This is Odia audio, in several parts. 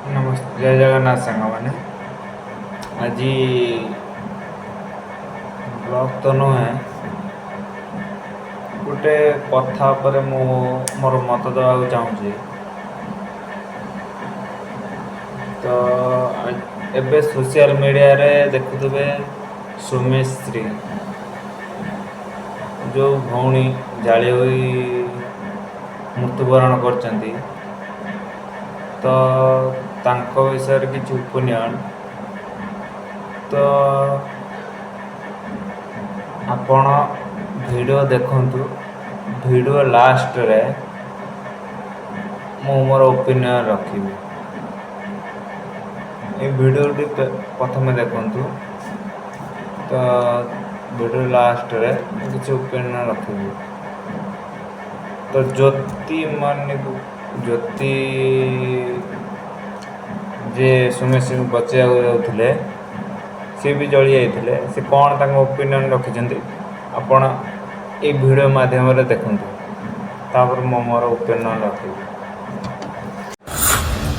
ନମସ୍ତେ, ଜୟ ଜଗନ୍ନାଥ ସାଙ୍ଗମାନେ। ଆଜି ବ୍ଲଗ୍ ତ ନୁହେଁ, ଗୋଟେ କଥା ଉପରେ ମୁଁ ମୋର ମତ ଦେବାକୁ ଚାହୁଁଛି। ତ ଏବେ ସୋସିଆଲ ମିଡ଼ିଆରେ ଦେଖୁଥିବେ, ସୌମ୍ୟଶ୍ରୀ ଯେଉଁ ଭଉଣୀ ଜାଳି ହୋଇ ମୃତ୍ୟୁବରଣ କରିଛନ୍ତି, ତ ତାଙ୍କ ବିଷୟରେ କିଛି ଓପିନିଅନ୍। ତ ଆପଣ ଭିଡ଼ିଓ ଦେଖନ୍ତୁ, ଭିଡ଼ିଓ ଲାଷ୍ଟରେ ମୁଁ ମୋର ଓପିନିଅନ୍ ରଖିବି। ଏଇ ଭିଡ଼ିଓଟି ପ୍ରଥମେ ଦେଖନ୍ତୁ, ତ ଭିଡ଼ିଓ ଲାଷ୍ଟରେ ମୁଁ କିଛି ଓପିନିଅନ୍ ରଖିବି। ତ ଜ୍ୟୋତି ମାନେ ଜ୍ୟୋତି ଯେ ସୌମ୍ୟଶ୍ରୀଙ୍କୁ ବଞ୍ଚେଇବାକୁ ଯାଉଥିଲେ, ସିଏ ବି ଜଳି ଯାଇଥିଲେ। ସେ କ'ଣ ତାଙ୍କ ଓପିନିଅନ୍ ରଖିଛନ୍ତି, ଆପଣ ଏଇ ଭିଡ଼ିଓ ମାଧ୍ୟମରେ ଦେଖନ୍ତୁ, ତାପରେ ମୁଁ ମୋର ଓପିନିଅନ୍ ରଖିବି।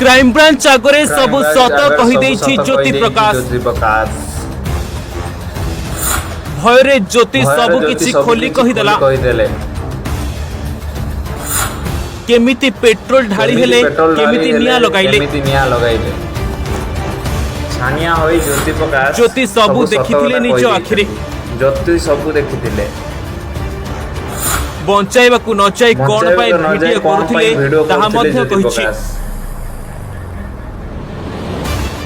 କ୍ରାଇମବ୍ରାଞ୍ଚ ଆଗରେ ସବୁ ସତ କହିଦେଇଛି ଜ୍ୟୋତି ପ୍ରକାଶ। ଜ୍ୟୋତି ପ୍ରକାଶ। ଭୟରେ ଜ୍ୟୋତି ସବୁ କିଛି ଖୋଲି କହିଦେଲା। କହିଦେଲେ। କେମିତି ପେଟ୍ରୋଲ ଢାଳି ହେଲେ, ପେଟ୍ରୋଲ ଢାଳି କେମିତି ହେଲେ, ନିଆଁ ଲଗାଇଲେ। କେମିତି ନିଆଁ ଲଗାଇଲେ। ଛାନିଆ ହୋଇ ଜ୍ୟୋତି ପ୍ରକାଶ ଜ୍ୟୋତି ସବୁ ସତ ଦେଖିଥିଲେ କଥା ନିଜ ଆଖିରେ। କହିଦେଇଛନ୍ତି। ଜ୍ୟୋତି ସବୁ ଦେଖିଥିଲେ। ବଞ୍ଚାଇବାକୁ ନ ଯାଇ କଣ ପାଇଁ ବଞ୍ଚାଇବାକୁ ନ ଯାଇ ଭିଡିଓ କଣ କରୁଥିଲେ, ପାଇଁ ଭିଡିଓ ତାହା କରୁଥିଲେ ମଧ୍ୟ ଜ୍ୟୋତି କହିଛି। ପ୍ରକାଶ।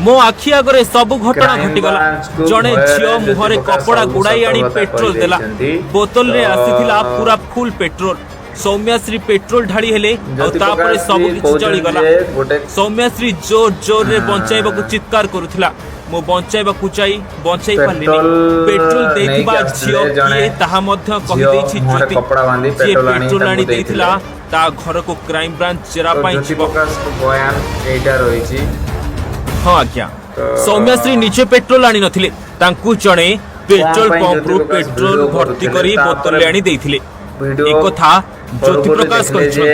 ମୋ ଆଖି ଆଗରେ ସବୁ ଘଟଣା ଘଟିଗଲା। କ୍ରାଇମବ୍ରାଞ୍ଚକୁ ଜଣେ ଭୟରେ ଝିଅ ଜ୍ୟୋତି ମୁହଁରେ ପ୍ରକାଶ କପଡ଼ା ସବୁ ଗୁଡ଼ାଇ ସତ ଆଣି କଥା ପେଟ୍ରୋଲ ଦେଲା। କହିଦେଇଛନ୍ତି। ବୋତଲରେ ତ ଆସିଥିଲା ପୁରା ଫୁଲ ପେଟ୍ରୋଲ। ସୌମ୍ୟାଶ୍ରୀ ପେଟ୍ରୋଲ ଢାଳି ହେଲେ ଆଉ ଜ୍ୟୋତି ତାପରେ ପ୍ରକାଶ ସବୁ ବି କିଛି କହୁଛନ୍ତି ଜଳିଗଲା। ଯେ ଗୋଟେ ସୌମ୍ୟାଶ୍ରୀ ଜୋର ଜୋରରେ ବଞ୍ଚାଇବାକୁ ଚିତ୍କାର କରୁଥିଲା। ମୁଁ ବଞ୍ଚାଇବାକୁ ଯାଇ ବଞ୍ଚାଇ ପାରିଲିନି। ପେଟ୍ରୋଲ ପେଟ୍ରୋଲ ଦେଇଥିବା ନେଇକି ଆସିଥିଲେ ଝିଅ ଜଣେ କିଏ, ତାହା ମଧ୍ୟ ଝିଅ କହିଦେଇଛି ମୁହଁରେ ଜ୍ୟୋତି। କପଡ଼ା ବାନ୍ଧି ଯିଏ ପେଟ୍ରୋଲ ଆଣି ପେଟ୍ରୋଲ ତାଙ୍କୁ ଆଣି ଦେଇଥିଲା, ଦେଇଥିଲେ। ତା ଘରକୁ କ୍ରାଇମବ୍ରାଞ୍ଚ ଜେରା ତ ପାଇଁ ଜ୍ୟୋତି ଯିବ। ପ୍ରକାଶଙ୍କ ବୟାନ ଏଇଟା ରହିଛି। ହଁ ଆଜ୍ଞା, ତ ସୌମ୍ୟାଶ୍ରୀ ନିଜେ ପେଟ୍ରୋଲ ଆଣି ନଥିଲେ। ତାଙ୍କୁ ଜଣେ ପେଟ୍ରୋଲ ପାଇଁ ପମ୍ପରୁ ଜ୍ୟୋତି ପ୍ରକାଶ ପେଟ୍ରୋଲ ଭିଡିଓ ଭର୍ତ୍ତି କରୁଥିଲେ? କରି ତାପରେ ବୋତଲରେ ଆଣି ଦେଇଥିଲେ। ଭିଡିଓ ଏକଥା ଜ୍ୟୋତି କରୁ କରୁ ପ୍ରକାଶ ଦେଖିଲେ ଯେ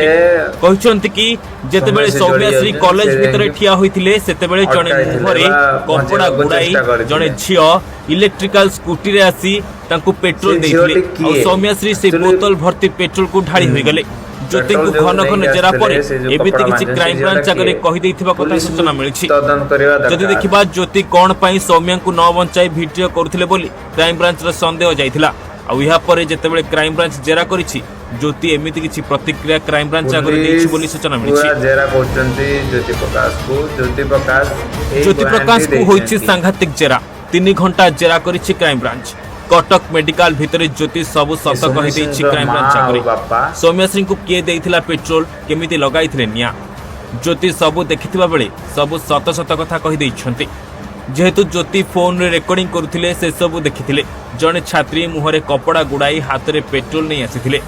କହିଛନ୍ତି। କହିଛନ୍ତି କି ଯେତେବେଳେ ସୌମ୍ୟାଶ୍ରୀ ଜଳି ସୌମ୍ୟାଶ୍ରୀ ଯାଉଛନ୍ତି, କଲେଜ ସେ ଭିତରେ ଯାଇକି ଠିଆ ହୋଇଥିଲେ, ସେତେବେଳେ ଜଣେ ଅଟକାଇଥିଲେ ମୁହଁରେ ବା କପଡ଼ା ବଞ୍ଚେଇବାକୁ ଗୁଡ଼ାଇ ଚେଷ୍ଟା କରିଥିଲେ। ଜଣେ ଝିଅ ଇଲେକ୍ଟ୍ରିକାଲ ସ୍କୁଟିରେ ଆସି ତାଙ୍କୁ ପେଟ୍ରୋଲ ସେ ଦେଇଥିଲେ ଝିଅଟି ଆଉ କିଏ? ସୌମ୍ୟାଶ୍ରୀ ସେ Actually, ବୋତଲ ଭର୍ତ୍ତି ପେଟ୍ରୋଲକୁ ଢାଳି ହୋଇଗଲେ। ଜ୍ୟୋତିଙ୍କୁ ପେଟ୍ରୋଲ ଯୋଉ ଘନ ଘନ ନେଇକି ଜେରା ପରେ ଆସିଥିଲେ, ସେ ଯୋଉ ଏମିତି କପଡ଼ା କିଛି ବାନ୍ଧିଛନ୍ତି, ସେ କ୍ରାଇମବ୍ରାଞ୍ଚ ଝିଅଟା ଆଗରେ କିଏ? କହିଦେଇଥିବା କଥା ପୁଲିସ ସୂଚନା ମିଳିଛି। ତଦନ୍ତ କରିବା ଯଦି ଦରକାର। ଦେଖିବା, ଜ୍ୟୋତି କଣ ପାଇଁ ସୌମ୍ୟାଙ୍କୁ ନ ବଞ୍ଚାଇ ଭିଡିଓ କରୁଥିଲେ ବୋଲି କ୍ରାଇମବ୍ରାଞ୍ଚର ସନ୍ଦେହ ଯାଇଥିଲା। ଆଉ ଏହାପରେ ଯେତେବେଳେ କ୍ରାଇମବ୍ରାଞ୍ଚ ଜେରା କରିଛି, ଜ୍ୟୋତି ଏମିତି କିଛି ପ୍ରତିକ୍ରିୟା କ୍ରାଇମବ୍ରାଞ୍ଚ ଆଗରେ ଦେଇଛି ବୋଲି ପୁଲିସ ସୂଚନା ମିଳିଛି। ପୁରା ଜେରା କରୁଛନ୍ତି ଜ୍ୟୋତି ପ୍ରକାଶକୁ। ଜ୍ୟୋତି ପ୍ରକାଶ ଏଇ ଜ୍ୟୋତି ବୟାନଟି ପ୍ରକାଶଙ୍କୁ ହୋଇଛି ଦେଇଛନ୍ତି। ସାଂଘାତିକ ଜେରା। 3 ଘଣ୍ଟା ଜେରା କରିଛି କ୍ରାଇମବ୍ରାଞ୍ଚ। କଟକ ମେଡିକାଲ ଭିତରେ ଜ୍ୟୋତି ସବୁ ସତ କହିଦେଇଛି ସୌମ୍ୟଶ୍ରୀଙ୍କ ମା କ୍ରାଇମବ୍ରାଞ୍ଚ ଆଉ ଆଗରେ। ବାପା ସୌମ୍ୟଶ୍ରୀଙ୍କୁ କିଏ ଦେଇଥିଲା ପେଟ୍ରୋଲ, କେମିତି ଲଗାଇଥିଲେ ନିଆଁ, ଜ୍ୟୋତି ସବୁ ଦେଖିଥିବା ବେଳେ ସବୁ ସତ ସତ କଥା କହିଦେଇଛନ୍ତି। ଯେହେତୁ ଜ୍ୟୋତି ଫୋନରେ ରେକର୍ଡିଂ କରୁଥିଲେ, ସେସବୁ ଦେଖିଥିଲେ। ଜଣେ ଛାତ୍ରୀ ମୁହଁରେ କପଡ଼ା ଗୁଡ଼ାଇ ହାତରେ ପେଟ୍ରୋଲ ନେଇ ଆସିଥିଲେ।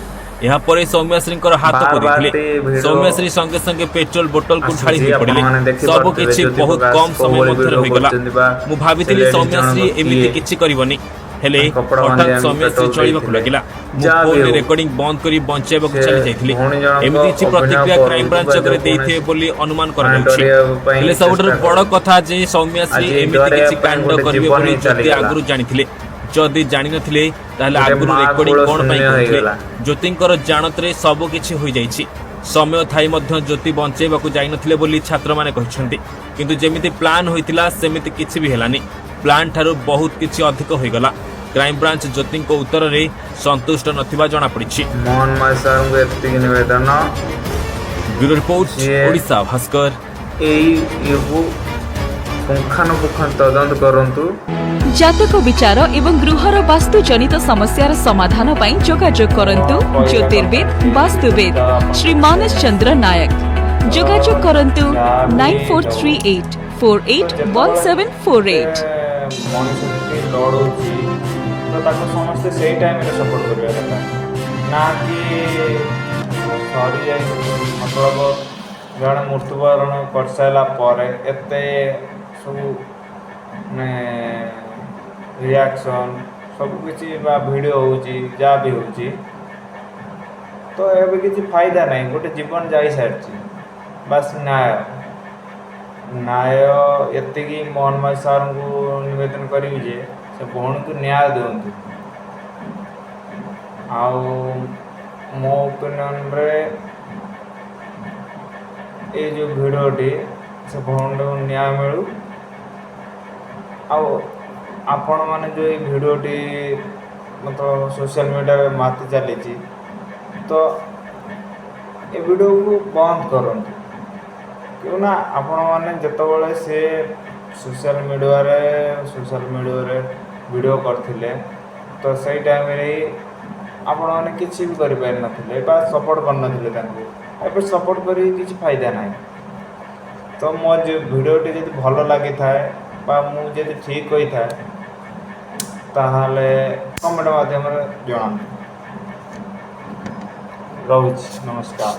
ଏହାପରେ ସୌମ୍ୟଶ୍ରୀଙ୍କର ହାତକୁ ବାର ଦେଇଥିଲେ। ବାର ଭିଡିଓ ସୌମ୍ୟଶ୍ରୀ ସଙ୍ଗେ ସଙ୍ଗେ ପେଟ୍ରୋଲ ବୋଟଲକୁ ଢାଳି ଆସୁଛି, ହୋଇ ପଡ଼ିଲେ। ଆପଣମାନେ ସବୁ ଦେଖିପାରୁଥିବେ କିଛି ଜ୍ୟୋତି ବହୁତ ପ୍ରକାଶ କମ ସମୟ କୋଉଭଳି ମଧ୍ୟରେ ଭିଡିଓ ହୋଇଗଲା। କରୁଛନ୍ତି ବା ମୁଁ ସେ ଭାବିଥିଲି ଲେଡିଜ ସୌମ୍ୟଶ୍ରୀ ଜଣକ ଏମିତି କିଏ? କିଛି କରିବନି, ହେଲେ କପଡ଼ା ବାନ୍ଧି ହଠାତ୍ ଆଣି ସୌମ୍ୟଶ୍ରୀ ପେଟ୍ରୋଲ ଚଳିବାକୁ ଦେଇଥିଲେ। ଲାଗିଲା। ମୁଁ ଯାହା ବି ଫୋନରେ ହଉ, ରେକର୍ଡିଂ ବନ୍ଦ କରି ବଞ୍ଚାଇବାକୁ ସେ ଚାଲି ଯାଇଥିଲି। ଭଉଣୀ ଜଣକ ଏମିତି କିଛି ଅଭିନୟ ପ୍ରତିକ୍ରିୟା କରନ୍ତୁ କ୍ରାଇମବ୍ରାଞ୍ଚ ବା ଆଗରେ ଯେକୌଣସି ଦେଇଥିବେ ବୋଲି ଅନୁମାନ ମାନେ କରାଯାଉଛି। ଡରିବା ପାଇଁ ହେଲେ ସବୁଠାରୁ ଚେଷ୍ଟା ବଡ଼ କରନ୍ତୁ। କଥା ଯେ ସୌମ୍ୟଶ୍ରୀ ଆଜି ଏମିତି ଡରେଇବା କିଛି ପାଇଁ କାଣ୍ଡ ଗୋଟେ କରିବେ ଜୀବନ ବୋଲି ହିଁ ଜ୍ୟୋତି ଚାଲିଗଲା। ଆଗରୁ ଜାଣିଥିଲେ। ଯଦି ଜାଣିନଥିଲେ, ତାହେଲେ ଗୋଟେ ଆଗରୁ ମା ରେକର୍ଡିଂ କୂଳ କଣ ପାଇଁ ଶୂନ୍ୟ କରୁଥିଲେ? ହେଇଗଲା। ଜ୍ୟୋତିଙ୍କର ଜାଣତରେ ସବୁ କିଛି ହୋଇଯାଇଛି। ସମୟ ଥାଇ ମଧ୍ୟ ଜ୍ୟୋତି ବଞ୍ଚେଇବାକୁ ଯାଇନଥିଲେ ବୋଲି ଛାତ୍ରମାନେ କହିଛନ୍ତି। କିନ୍ତୁ ଯେମିତି ପ୍ଲାନ୍ ହୋଇଥିଲା, ସେମିତି କିଛି ବି ହେଲାନି। ପ୍ଲାନ୍ ଠାରୁ ବହୁତ କିଛି ଅଧିକ ହୋଇଗଲା। କ୍ରାଇମବ୍ରାଞ୍ଚ ଜ୍ୟୋତିଙ୍କ ଉତ୍ତରରେ ସନ୍ତୁଷ୍ଟ ନଥିବା ଜଣାପଡ଼ିଛି। ମୋହନ ମାଝୀ ସାରଙ୍କୁ ଏତିକି ନିବେଦନ, ବ୍ୟୁରୋ ରିପୋର୍ଟ, ସିଏ ଓଡ଼ିଶା ଭାସ୍କର। ଏଇ ଇଏକୁ ପୁଙ୍ଖାନୁପୁଙ୍ଖ ତଦନ୍ତ କରନ୍ତୁ। ଜାତକ ବିଚାର ଏବଂ ଗୃହର ବାସ୍ତୁଜନିତ ସମସ୍ୟାର ସମାଧାନ ପାଇଁ ଯୋଗାଯୋଗ କରନ୍ତୁ କହିବା ଜ୍ୟୋତିର୍ବିଦ, କଥା ବାସ୍ତୁବିଦ ତ ଆପଣ ଶ୍ରୀ ମାନସ ଚନ୍ଦ୍ର ନାୟକ। ଯୋଗାଯୋଗ କରନ୍ତୁ ଯାହା ବି 9438481748। ମଣିଷ ସେଠି ଲଢ଼ୁଛି, ତ ତାକୁ ସମସ୍ତେ ସେଇ ଟାଇମ୍ରେ ସପୋର୍ଟ କରିବା କଥା ନା କି ସରିଯାଇ, ମତଲବ ଜଣେ ମୃତ୍ୟୁବରଣ କରିସାରିଲା ପରେ ଏତେ ସବୁ ମାନେ ରିଆକ୍ସନ୍ ସବୁ କିଛି ବା ଭିଡ଼ିଓ ହେଉଛି, ଯାହା ବି ହେଉଛି, ତ ଏବେ କିଛି ଫାଇଦା ନାହିଁ। ଗୋଟେ ଜୀବନ ଯାଇସାରିଛି, ବାସ୍ ନ୍ୟାୟ। ନ୍ୟାୟ ଏତିକି ମୋହନ ମାଝୀ ସାର୍ଙ୍କୁ ନିବେଦନ କରିବି ଯେ ସେ ଭଉଣୀକୁ ନ୍ୟାୟ ଦିଅନ୍ତୁ। ଆଉ ମୋ ଓପିନିଅନ୍ରେ ଏଇ ଯେଉଁ ଭିଡ଼ିଓଟି, ସେ ଭଉଣୀକୁ ନ୍ୟାୟ ମିଳୁ। ଆଉ ଆପଣମାନେ ଯେଉଁ ଏଇ ଭିଡ଼ିଓଟି ମତଲବ ସୋସିଆଲ ମିଡ଼ିଆରେ ମାତି ଚାଲିଛି, ତ ଏ ଭିଡ଼ିଓକୁ ବନ୍ଦ କରନ୍ତୁ। କାହିଁକିନା ଆପଣମାନେ ଯେତେବେଳେ ସେ ସୋସିଆଲ ମିଡ଼ିଆରେ ଭିଡ଼ିଓ କରିଥିଲେ, ତ ସେଇ ଟାଇମ୍ରେ ଆପଣମାନେ କିଛି ବି କରିପାରିନଥିଲେ ବା ସପୋର୍ଟ କରିନଥିଲେ ତାଙ୍କୁ। ଏବେ ସପୋର୍ଟ କରିକି କିଛି ଫାଇଦା ନାହିଁ। ତ ମୋ ଯେଉଁ ଭିଡ଼ିଓଟି ଯଦି ଭଲ ଲାଗିଥାଏ ବା ମୁଁ ଯଦି ଠିକ୍ କହିଥାଏ, ତାହେଲେ କମେଣ୍ଟ ମାଧ୍ୟମରେ ଜଣାନ୍ତୁ। ରହୁଛି, ନମସ୍କାର।